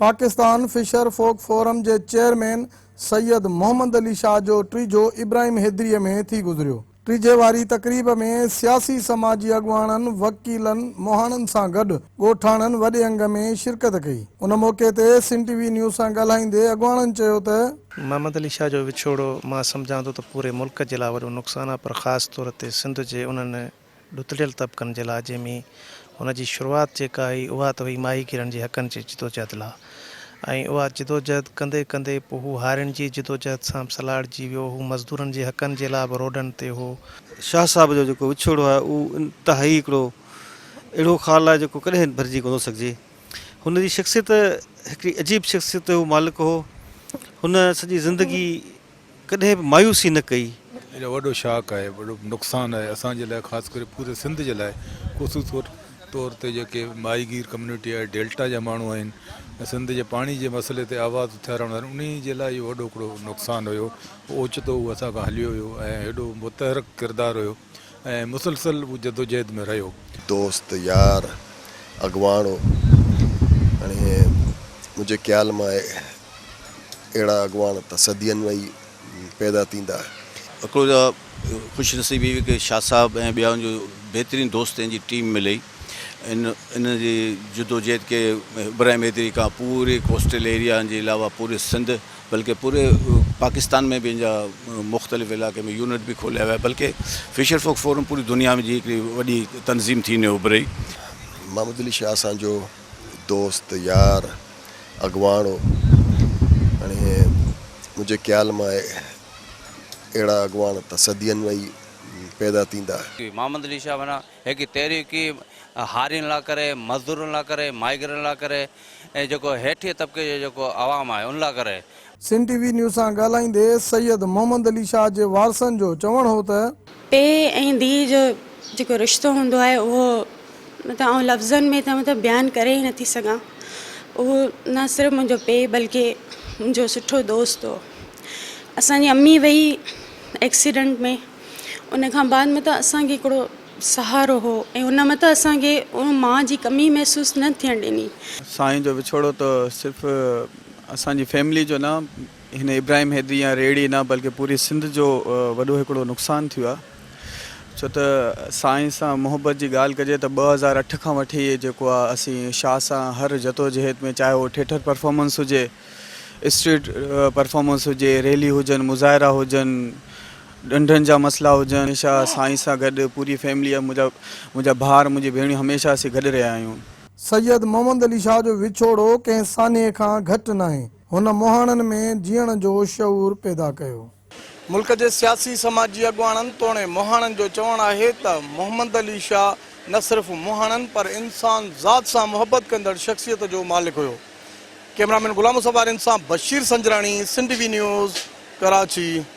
Pakistan fisher folk forum جي chairman Syed Muhammad Ali Shah جو ٽيجهو ابراهيم حيدريء ۾ ٿي گذريو. ٽيجهي واري تقريب ۾ سياسي سماجي اڳواڻن، وڪيلن، مهاڻن سان گڏ ڳوٺاڻن وڏي انگ ۾ شرڪت ڪئي. ان موقعي تي سنڌ ٽي وي نيوز سان ڳالهائيندي اڳواڻن چيو ته. محمد علي شاهه جو وڇوڙو مان سمجهان ٿو ته پوري ملڪ جي لاء وڏو نقصان آهي پر خاص طور تي سنڌ جي انهن ڏتڙيل طبقن جي لاء جنهن ۾ هن جي شروعات جيڪا هئي اها ته هئي ماهيگيرن جي حقن جي جدوجهد لاء ۽ اها جدوجهد ڪندي ڪندي پوء هو هارين جي جدوجهد سان به سلهاڙجي ويو هو مزدورن جي حقن جي لاء به روڊن تي هو. شاهه صاحب جو جيڪو وڇوڙو آهي اهو انتهائي هڪڙو اهڙو خال آهي جيڪو ڪڏهن ڀرجي ڪونه ٿو سگهجي. هن جي شخصيت هڪڙي عجيب شخصيت جو مالڪ هو. هن سڄي زندگي ڪڏهن به مايوسي نه ڪئي. ايڏو وڏو شاڪ آهي وڏو نقصان آهي اسان جي لاء خاص ڪري پوري سنڌ جي لاء خصوصي طور تي جيڪي ماهيگير ڪميونٽي آهي ڊيلٽا جا ماڻهو آهن ۽ سنڌ جي پاڻي جي مسئلي تي آواز اٿارڻ وارا انهي جي لاء اهو وڏو هڪڙو نقصان هيو اوچتو هو اسان کان هليو ويو ۽ ايڏو متحرڪ ڪردار هيو ۽ مسلسل هو جدوجهد ۾ رهيو. دوست يار اڳواڻ هو هاڻي منهنجي خيال مان اهڙا اڳواڻ ته صدين ۾ ئي پيدا ٿيندا. هڪڙو ته خوش نصيبي هئي ڪه شاهه صاحب ۽ ٻيا ان جو بهترين دوست ۽ جي ٽيم ملي ان ان جي جدوجهد کي ابراهيم حيدري کان پوري ڪوسٽل ايريا جي علاوه پوري سنڌ بلڪه پوري پاڪستان ۾ به ان جا مختلف علائقي ۾ يونٽ به کوليا ويا بلڪه فشر فوڪ فورم پوري دنيا ۾ جي هڪڙي وڏي تنظيم ٿي ني اڀري. محمد علي شاهه اسان جو دوست يار اڳواڻ هو. هاڻي منهنجي خيال مان اهڙا اڳواڻ ته صدين ۾ ئي پيدا ٿيندا. محمد علي شاهه معنيٰ هڪ تحريڪي هارين لاء ڪري، مزدورن لاء ڪري، ماهيگيرن لاء ڪري ۽ جيڪو هيٺين طبقي جو جيڪو عوام آهي ان لاء ڪري. سنڌ ٽي وي نيوز سان ڳالهائيندي سيد محمد علي شاهه جي وارثن جو چوڻ هو ته. پيء ۽ ڌيء جو جيڪو رشتو هوندو آهي اهو مطلب آئون لفظن ۾ ته مطلب بيان ڪري ئي نٿي سگهان اهو نه صرف منهنجو پيء بلڪه منهنجو سٺو دوست هو اسان جي امي وئي ايڪسيڊنٽ ۾ ان کان بعد مطلب اسان کي هڪڙو سهارو هو ۽ ان مطلب اسان کي ان ماء جي ڪمي محسوس نه ٿيڻ ڏني. سائين جو وڇوڙو ته صرف اسان جي فيملي جو نه هن ابراهيم حيدري يا ريڙهي نه بلڪه پوري سنڌ جو وڏو هڪڙو نقصان ٿيو آهي ڇو ته سائين سان محبت جي ڳالهه ڪجي ته 2008 کان وٺي جيڪو آهي اسين شاهه سان هر جدوجهد ۾ چاهي اهو ٿيٽر پرفارمنس هجي اسٽريٽ پرفارمنس هجي ريلي هجن مظاهرا هجن ڍنڍن جا مسئلا هجن هميشه سائين سان گڏ پوري فيملي منهنجا منهنجا ڀائر منهنجي ڀيڻيون هميشه اسين گڏ رهيا آهيون. سيد محمد علي شاهه جو وڇوڙو ڪنهن سانحي کان گهٽ ناهي. هن مهاڻن ۾ جيئڻ جو شعور پيدا ڪيو. ملڪ جي سياسي سماجي اڳواڻن توڻي مهاڻن جو چوڻ آهي ته محمد علي شاهه نه صرف مهاڻن پر انسان ذات سان محبت ڪندڙ شخصيت جو مالڪ هيو. ڪئميرامين غلام مصطفيٰ آرين سان بشير سنجراڻي، سنڌ ٽي وي نيوز، ڪراچي.